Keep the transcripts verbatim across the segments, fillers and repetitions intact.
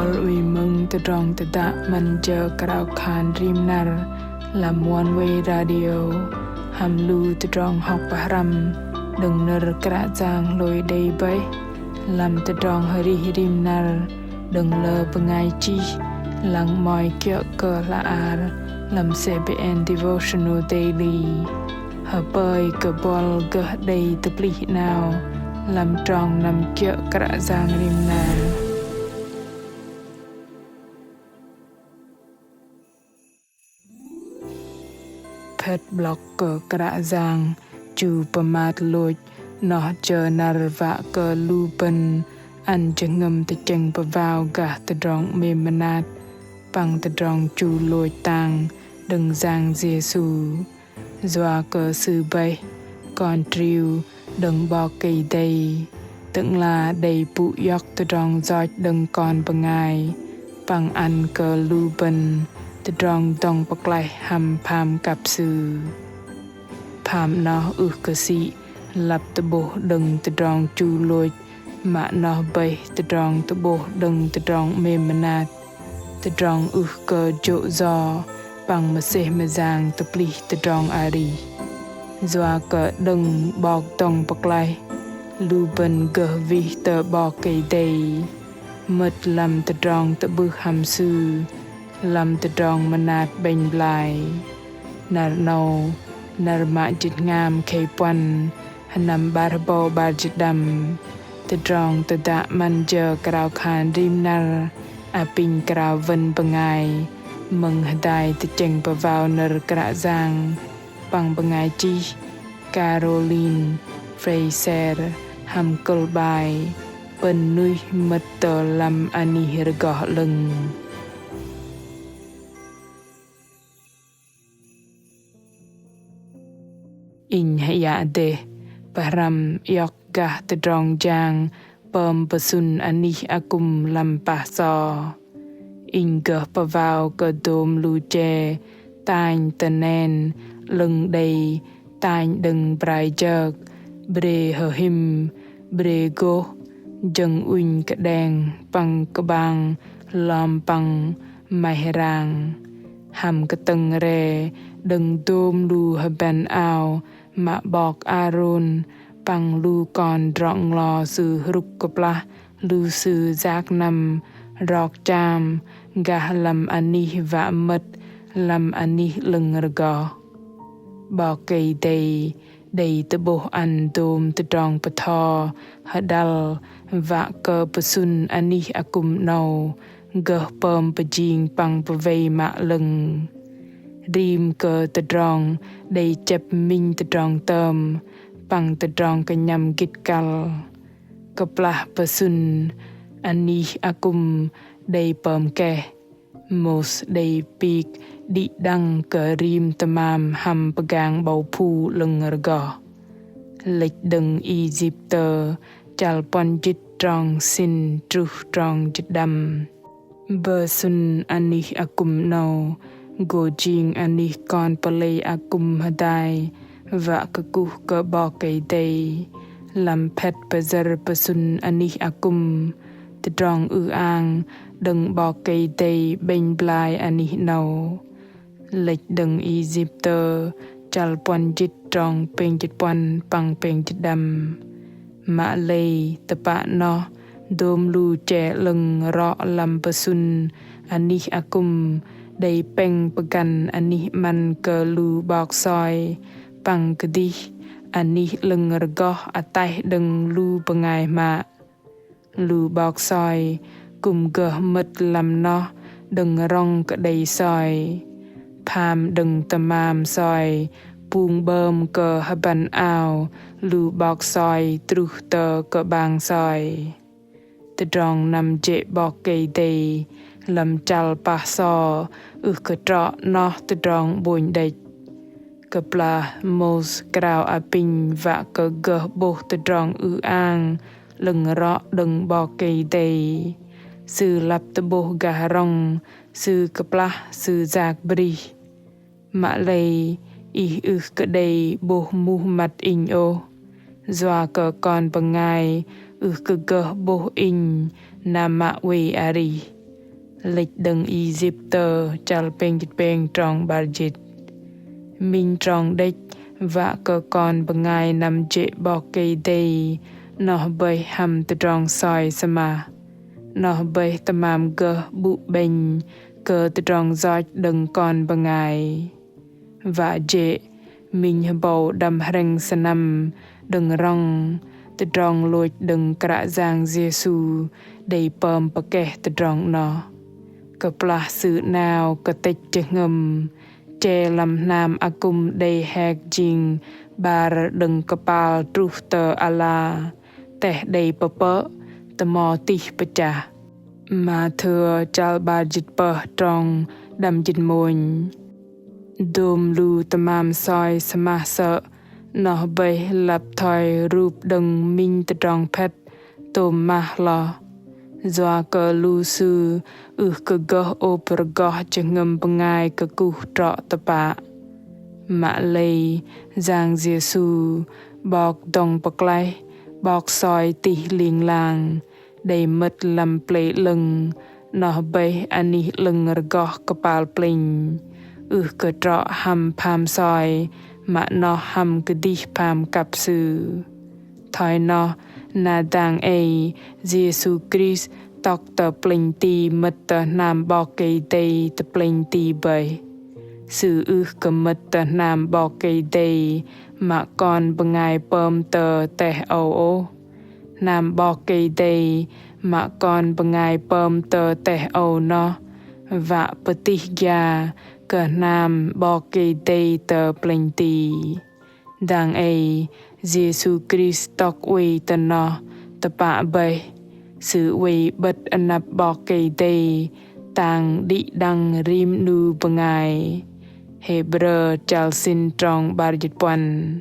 Ơi mơ̆ng tơdrong tơdă 'Măn jơ krao khan rim năr lăm One Way Radio hăm lu tơdrong hŏk pơhrăm đơ̆ng nơ̆r Kră Yang hlôi đei bơih lăm tơdrong arih rim năr đơ̆ng lơ bơngai chih, lăng 'mơ̆i kiơ̆ kơ hla bơar lăm C B N Devotional Daily. Hơpơi kơ buăl gơh đei tơplih 'nao lăm trong năm kiơ̆ Kră Yang rim năr. Phĕt 'blŏk kơ Kră Yang chu pơmat lôch noh jơ năr wă kơ lu bơ̆n ăn jơhngơ̆m tơchĕng pơwao gah tơdrong 'mêm mơnat păng tơdrong chu lôch tang đơ̆ng Yang Yêsu. Yua kơ Sư bơih Kon Triu đơ̆ng 'Bok Kei-Dei, Tơ'ngla đei pŭ iŏk tơdrong yoch đơ̆ng kon bơngai păng ăn kơ lu bơ̆n tơdrong dŏng pơklaih hăm pham kăp Sư. Pham noh ưh kơ sĭ lăp tơ'bôh đơ̆ng tơdrong chu lôch, mă noh bơih tơdrong tơ'bôh đơ̆ng tơdrong 'mêm mơnat, tơdrong ưh kơ jô̆ yo păng mơsêh mơyang tơplih tơdrong arih. Yua kơ đơ̆ng 'Bok dŏng pơklaih, lu bơ̆n gơh wih tơ 'Bok Kei-Dei, mơ̆t lăm tơdrong tơ'bưh hăm Sư, lăm tơdrong mơnat 'bĕnh blai. Năr 'nâu, năr mă jĭt hngam khei puăn, sơnăm 'bar hơbâu 'bar jĭt đăm. Tơdrong tơdă 'Măn jơ krao khan rim năr apinh krao wơ̆n bơngai mơ̆ng hơdai tơchĕng pơwao nơ̆r Kră Yang păng bơngai chih Caroline Fraser hăm kơ̆l bai Pơ̆n nuih mơ̆t tơ lăm anih rơgoh 'lơ̆ng. Inh hơyă dêh pơhrăm iŏk gah tơdrong jang pơm pơsŭn anih akŭm lăm pah so. Inh gơh pơwao kơ dôm lu che tanh tơnen 'lơ̆ng đei tanh đơ̆ng brai jơk, bre hơhim, bre gôh, jơ̆ng ŭnh kơđeng păng kơbang lom păng maih rang. Hăm kơtơ̆ng re đơ̆ng dôm lu hơbăn ao mă 'bok Arôn păng lu kon drŏ nglo sư hrŭk kơplah lu sư yak năm rok cham gah lăm anih wă mơ̆t lăm anih 'lơ̆ng rơgoh. 'Bok Kei-Dei đei tơ'bôh ăn dôm tơdrong pơtho hơđăl wă kơ pơsŭn anih akŭm 'nâu gơh pơm pơjing păng pơwei mă 'lơ̆ng. Rim kơ tơdrong đei chĕp minh tơdrong tơm păng tơdrong kơnhăm gĭt kăl. Kơplah pơsŭn anih akŭm đei pơm keh, Môis đei pik đĭ đăng kơ rim tơmam hăm pơgang 'bâu phu 'lơ̆ng rơgoh. Lĕch đơ̆ng Êyiptơ chăl puăn jĭt trong sĭn truh trong jĭt đăm. Pơsŭn anih akŭm 'nâu gô jing anih kon pơlei akŭm hơdai wă kơkuh kơ 'Bok Kei-Dei. Lăm phĕt pơyơ̆r pơsŭn anih akŭm, tơdrong ư-ang đơ̆ng 'Bok Kei-Dei 'bĕnh blai anih 'nâu. Lĕch đơ̆ng Êyiptơ chăl puăn jĭt trong pêng jĭt puăn păng pêng jĭt đăm. Mă lei tơpă noh dôm lu che 'lơ̆ng rŏ lăm pơsŭn anih akŭm đei pĕng pơgăn anih 'măn kơ lu 'bok soi păng kơdih anih 'lơ̆ng rơgoh ataih đơ̆ng lu bơngai hmă. Lu 'bok soi kư̆m gơh mơ̆t lăm noh đơ̆ng rŏng kơ đei soi. Pham đơ̆ng tơmam soi pŭng 'bơm kơ hơbăn ao lu 'bok soi truh tơ kơ'bang soi. Tơdrong năm jê̆ 'Bok Kei-Dei lăm chăl pah so ưh kơ trŏ noh tơdrong 'bônh đĕch. Kơplah Môis krao apinh wă kơ gơh 'bôh tơdrong ư-ang 'lơ̆ng rŏ đơ̆ng 'Bok Kei-Dei, sư lăp tơ'bôh gah rŏng sư kơplah sư yak brih. Mă lei ih ưh kơ đei 'bôh muh măt inh ôh, yua kơ kon bơngai ưh kơ gơh 'bôh inh na mă oei arih. Lĕch đơ̆ng Isip tơ chăl pêng jĭt pêng trong 'bar jĭt. Minh trong đĕch wă kơ kon bơngai năm jê̆ 'Bok Kei-Dei noh bơih hăm tơdrong soi sơmah. Noh bơih tơmam gơh 'bŭ 'bĕnh kơ tơdrong yoch đơ̆ng kon bơngai. Wă jê̆ minh hơbâu đăm hrĕng sơnăm đơ̆ng rŏng tơdrong lôch đơ̆ng Kră Yang Yêsu đei pơm pơkeh tơdrong noh. Kơplah Sư 'nao kơtĕch jơhngơ̆m, che lăm hnam akŭm đei hek jing 'bar đơ̆ng kơpal truh tơ ala teh đei pơpơ̆, tơmo tih pơchah. Mathêu chăl 'bar jĭt pơh trong đăm jĭt mônh. Dôm lu tơmam soi sơmah sơ̆ noh bơih lăp thoi rup đơ̆ng minh tơdrong phĕt tôm mah hloh. Yua kơ lu sư ưh kơ gơh ôp rơgoh jơhngơ̆m bơngai kơkuh trŏ tơpă. Mă lei Yang Yêsu, 'Bok dŏng pơklaih, 'Bok soi tih ling lang, đei mơ̆t lăm pơlei 'lơ̆ng, noh bơih anih 'lơ̆ng rơgoh kơpal plĕnh, ưh kơ trŏ hăm pham soi, mă noh hăm kơdih pham kăp Sư. Thoi noh, na dang ei, Yêsu Krist tŏk tơ plĕnh ti mơ̆t tơ hnam 'Bok Kei-Dei tơ plĕnh ti bơih. Sư ưh kơ mơ̆t tơ hnam 'Bok Kei-Dei mă kon bơngai pơm tơ teh âu ôh. Hnam 'Bok Kei-Dei mă kon bơngai pơm tơ teh âu noh, wă pơtih gia kơ hnam 'Bok Kei-Dei tơ plĕnh ti. Dang ei, Yêsu Krist tŏk oei tơ noh tơpă bơih, Sư oei 'bơ̆t anăp 'Bok Kei-Dei tang đĭ đăng rim 'nu bơngai. Hêbrơ chăl sĭn trong 'bar jĭt puăn.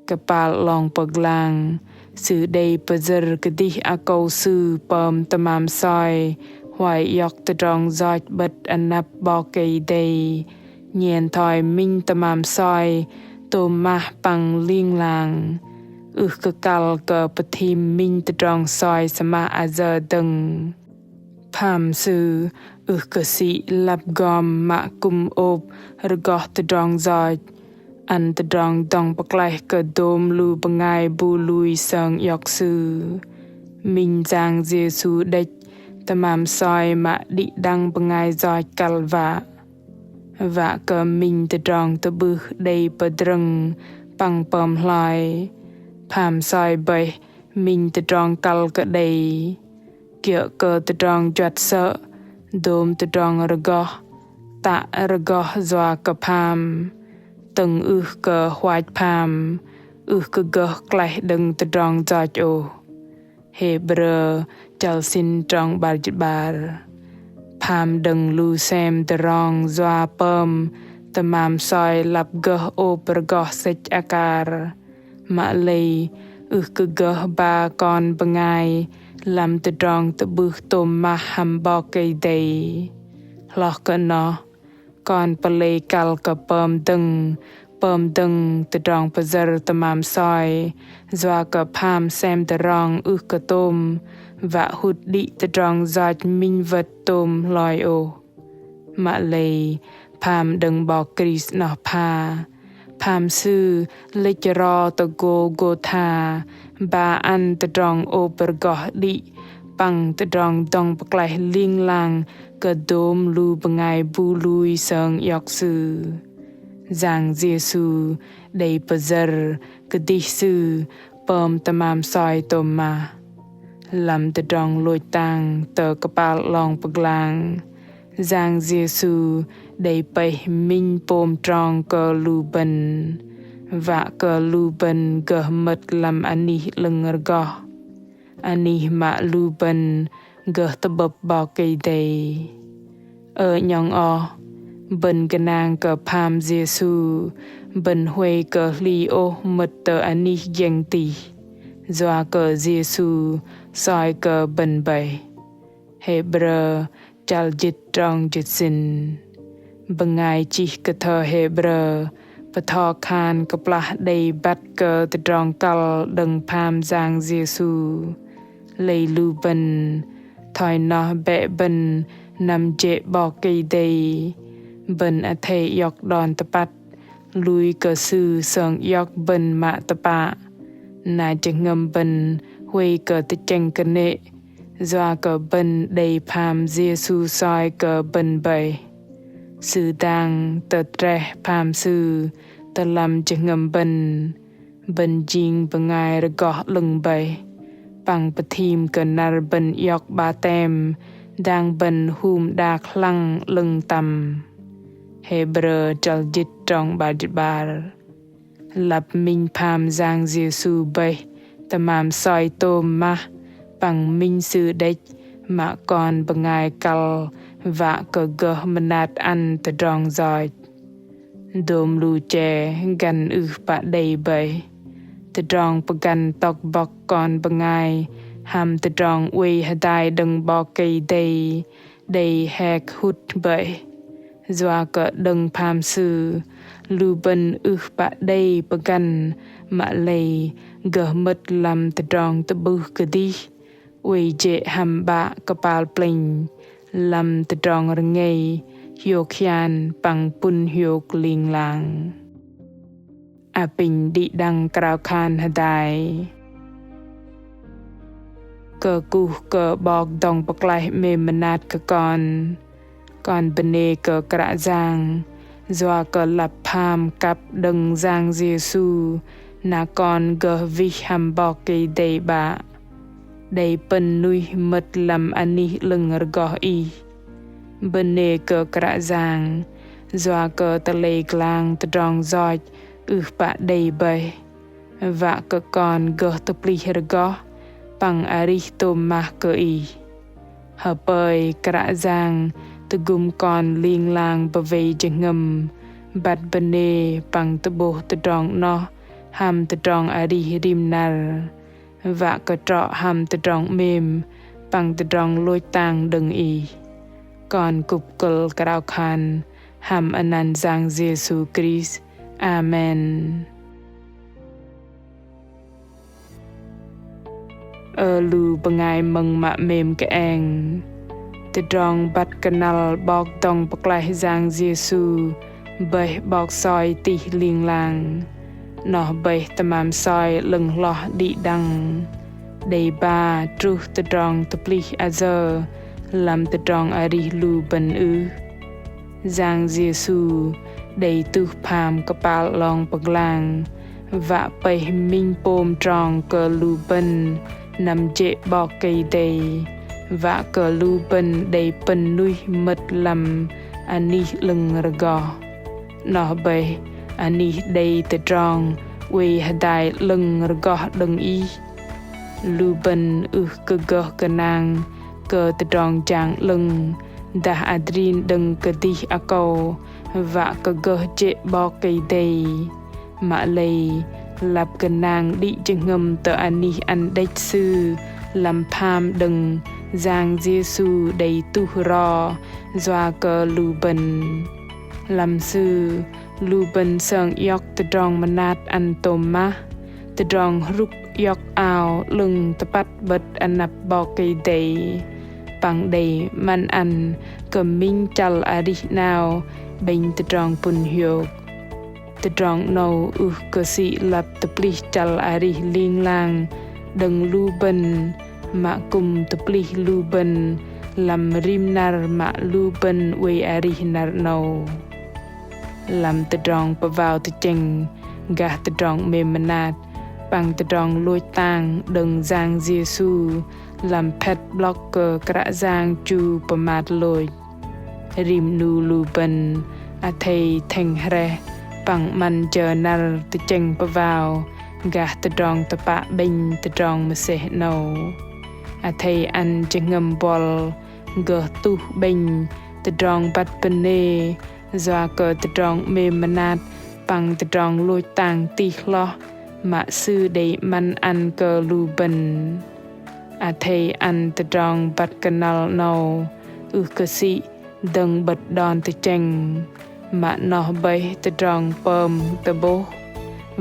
Kơpal 'long pơglang, Sư đei pơyơ̆r kơdih akâu Sư pơm tơmam soi huay iŏk tơdrong yoch 'bơ̆t anăp 'Bok Kei-Dei, nhen thoi minh tơmam soi tôm mah păng ling lang, ưh kơ kăl kơ pơthim minh tơdrong soi sơmah ayơ dơ̆ng. Pham Sư ưh kơ sĭ lăp gom mă kư̆m ôp rơgoh tơdrong yoch, ăn tơdrong dŏng pơklaih kơ dôm lu bơngai bu lui sơng iŏk Sư. Minh Yang Yêsu đĕch tơmam soi mă đĭ đăng bơngai yoch kăl wă. Wă kơ minh tơdrong tơ'bưh đei pơdrơ̆ng păng pơm hloi, pham soi bơih minh tơdrong kăl kơ đei. Kiơ̆ kơ tơdrong juăt sơ̆, dôm tơdrong rơgoh, tă rơgoh yua kơ pham, tơ̆ng ưh kơ huach pham, ưh kơ gơh klaih đơ̆ng tơdrong yoch ôh. Hêbrơ chăl sĭn trong 'bar jĭt 'bar. Pham đơ̆ng lu sem tơdrong yua pơm tơmam soi lăp gơh ôp rơgoh sĕch akar. Mă lei ưh kơ gơh ba kon bơngai lăm tơdrong tơ'bưh tôm mah hăm 'Bok Kei-Dei. Hloh kơ noh, kon pơlei kăl kơ pơm dơ̆ng, pơm dơ̆ng tơdrong pơyơ̆r tơmam soi, yua kơ pham sem tơdrong ưh kơ tôm, wă hŭt đĭ tơdrong yoch minh wơ̆t tôm hloi ôh. Mă lei, pham đơ̆ng 'Bok Krist noh pha. Pham Sư lĕch ro tơ Gôlgôtha, ba ăn tơdrong ôp rơgoh đĭ, păng tơdrong dŏng pơklaih ling lang kơ dôm lu bơngai bu lui sơng iŏk Sư. Yang Yêsu đei pơyơ̆r kơdih Sư pơm tơmam soi tôm mah. Lăm tơdrong lôch tang tơ kơpal 'long pơglang, Yang Yêsu đei pơih minh pôm trong kơ lu bơ̆n, wă kơ lu bơ̆n gơh mơ̆t lăm anih 'lơ̆ng rơgoh, anih mă lu bơ̆n gơh tơ'bơ̆p 'Bok Kei-Dei. Ơ 'nhŏng oh, bơ̆n gơnang kơ pham Yêsu, bơ̆n huay kơ hli ôh mơ̆t tơ anih jeng tih, yua kơ Yêsu soi kơ bơ̆n bơih. Hêbrơ chăl jĭt trong jĭt sĭn. Bơngai chih kơ thơ Hêbrơ pơtho khan kơplah đei băt kơ tơdrong kăl đơ̆ng pham Yang Yêsu, lei lu bơ̆n, thoi noh bĕ bơ̆n năm jê̆ 'Bok Kei-Dei, bơ̆n athei iŏk đon tơpăt, lui kơ Sư sơng iŏk bơ̆n mă tơpă. Na jơhngơ̆m bơ̆n huay kơ tơchĕng kơnê̆, yua kơ bơ̆n đei pham Yêsu soi kơ bơ̆n bơih. Sư dang tơdreh pham Sư tơ lăm jơhngơ̆m bơ̆n. Bơ̆n jing bơngai rơgoh 'lơ̆ng bơih, păng pơthim kơ năr bơ̆n iŏk 'batem dang bơ̆n hum đak hlăng 'lơ̆ng tăm. Hêbrơ chăl jĭt trong 'bar jĭt 'bar. Lăp minh pham Yang Yêsu bơih tơmam soi tôm mah, păng minh Sư đĕch mă kon bơngai kăl wă kơ gơh mơnat ăn tơdrong yoch. Dôm lu che găn ưh pă đei bơih. Tơdrong pơgăn tŏk bŏk kon bơngai hăm tơdrong oei hơdai đơ̆ng 'Bok Kei-Dei đei hek hŭt bơih. Yua kơ đơ̆ng pham Sư, lu bơ̆n ưh pă đei pơgăn, mă lei gơh mơ̆t lăm tơdrong tơ'bưh kơdih, oei jê̆ hăm 'Bă kơpal plĕnh, lăm tơdrong rơngei, hiôk hian păng pŭn hiôk ling lang. Apinh đĭ đăng krao khan hơdai. Kơkuh kơ 'Bok dŏng pơklaih 'mêm mơnat kơ kon. Kon bơnê kơ Kră Yang, yua kơ lăp pham kăp đơ̆ng Yang Yêsu, na kon gơh wih hăm 'Bok Kei-Dei 'Bă. Đei pơ̆n nuih mơ̆t lăm anih 'lơ̆ng rơgoh Ih. Bơnê kơ Kră Yang, yua kơ tơlei glang tơdrong yoch ưh pă đei bơih. Wă kơ kon gơh tơplih rơgoh, păng arih tôm mah kơ Ih. Hơpơi Kră Yang tơgŭm kon ling lang bơwei jơhngơ̆m, băt bơnê păng tơ'bôh tơdrong 'noh, hăm tơdrong arih rim năr. Wă kơ trŏ hăm tơdrong 'mêm, păng tơdrong lôch tang đơ̆ng Ih. Kon kŭp kơ̆l krao khan, hăm anăn Yang Yêsu Krist. Amen. Ơ lu bơngai mơ̆ng mă 'mêm kơeng. Tơdrong băt kơnăl 'Bok dŏng pơklaih Yang Yêsu bơih 'Bok soi tih ling lang. 'Noh bơih tơmam soi 'lơ̆ng hloh đĭ đăng. Đei ba truh tơdrong tơplih ayơ lăm tơdrong arih lu bơ̆n ưh. Yang Yêsu đei tuh pham kơpal 'long pơglang, wă pơih minh pôm trong kơ lu bơ̆n năm jê̆ 'Bok Kei-Dei, wă kơ lu bơ̆n đei pơ̆n nuih mơ̆t lăm anih 'lơ̆ng rơgoh. 'Noh bơih anih đei tơdrong oei hơdai 'lơ̆ng rơgoh đơ̆ng Ih. Lu bơ̆n ưh kơ gơh gơnang kơ tơdrong jang 'lơ̆ng, dah adrin đơ̆ng kơdih akâu, wă kơ gơh jê̆ 'Bok Kei-Dei. Mă lei, lăp gơnang đĭ jơhngơ̆m tơ anih ăn đĕch Sư, lăm pham đơ̆ng Yang Yêsu đei tuh ro, yua kơ lu bơ̆n. Lăm Sư, lu bơ̆n sơng iŏk tơdrong mơnat ăn tôm mah, tơdrong hrŭk iŏk ao 'lơ̆ng tơpăt 'bơ̆t anăp 'Bok Kei-Dei. Păng đei 'măn ăn kơ minh chăl arih 'nao 'bĕnh tơdrong pŭn hiôk. Tơdrong 'nâu ưh kơ sĭ lăp tơplih chăl arih ling lang đơ̆ng lu bơ̆n, mă kư̆m tơplih lu bơ̆n lăm rim năr mă lu bơ̆n oei arih năr 'nâu. Lăm tơdrong pơwao tơchĕng gah tơdrong 'mêm mơnat păng tơdrong lôch tang đơ̆ng Yang Yêsu lăm phĕt 'blŏk kơ Kră Yang chu pơmat lôch. Rim 'nu lu bơ̆n athei thĕng hrĕh păng 'măn jơ năr tơchĕng pơwao gah tơdrong tơpă 'bĕnh tơdrong mơsêh 'nâu. Athei ăn jơhngơ̆m buăl gơh tuh 'bĕnh tơdrong băt bơnê, yua kơ tơdrong 'mêm mơnat păng tơdrong lôch tang tih hloh mă Sư đei 'măn ăn kơ lu bơ̆n. Athei ăn tơdrong băt kơnăl 'nâu ưh kơ sĭ dơ̆ng 'bơ̆t đon tơchĕng, mă 'noh bơih tơdrong pơm tơ'bôh,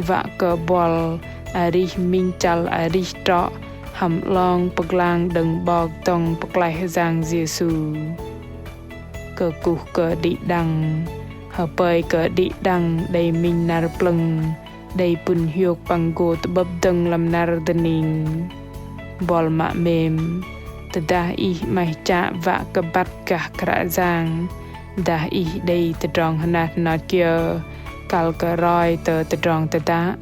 wă kơ buăl arih minh chăl arih trŏ hăm 'long pơglang đơ̆ng 'Bok dŏng pơklaih Yang Yêsu. kơkuh kơ đĭ đăng. Hơpơi kơ đĭ đăng đei minh năr plơ̆ng, đei pŭn hiôk păng gô tơ'bơ̆p dơ̆ng lăm năr dơning. Buăl mă 'mêm, tơdah ih 'maih chă wă kơ băt gah Kră Yang, dah ih đei tơdrong hơnat hơnot kiơ, kăl kơ roi tơ tơdrong tơdă,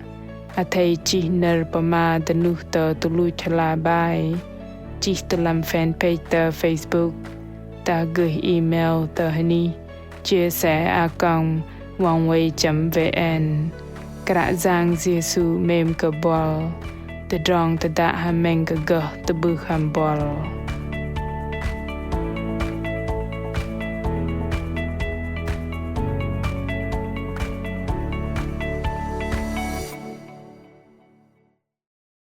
athei chih nơ̆r pơma dơnuh tơ tuch luch hla bơar, chih tơ lăm fanpage tơ Facebook, dah gơh email tơ hơnih chia sẻ a còng oneway chấm vn. Kră Yang Yêsu 'mêm kơ buăl. Tơdrong tơdă hơmĕng kơ gơh tơ'bưh hăm buăl.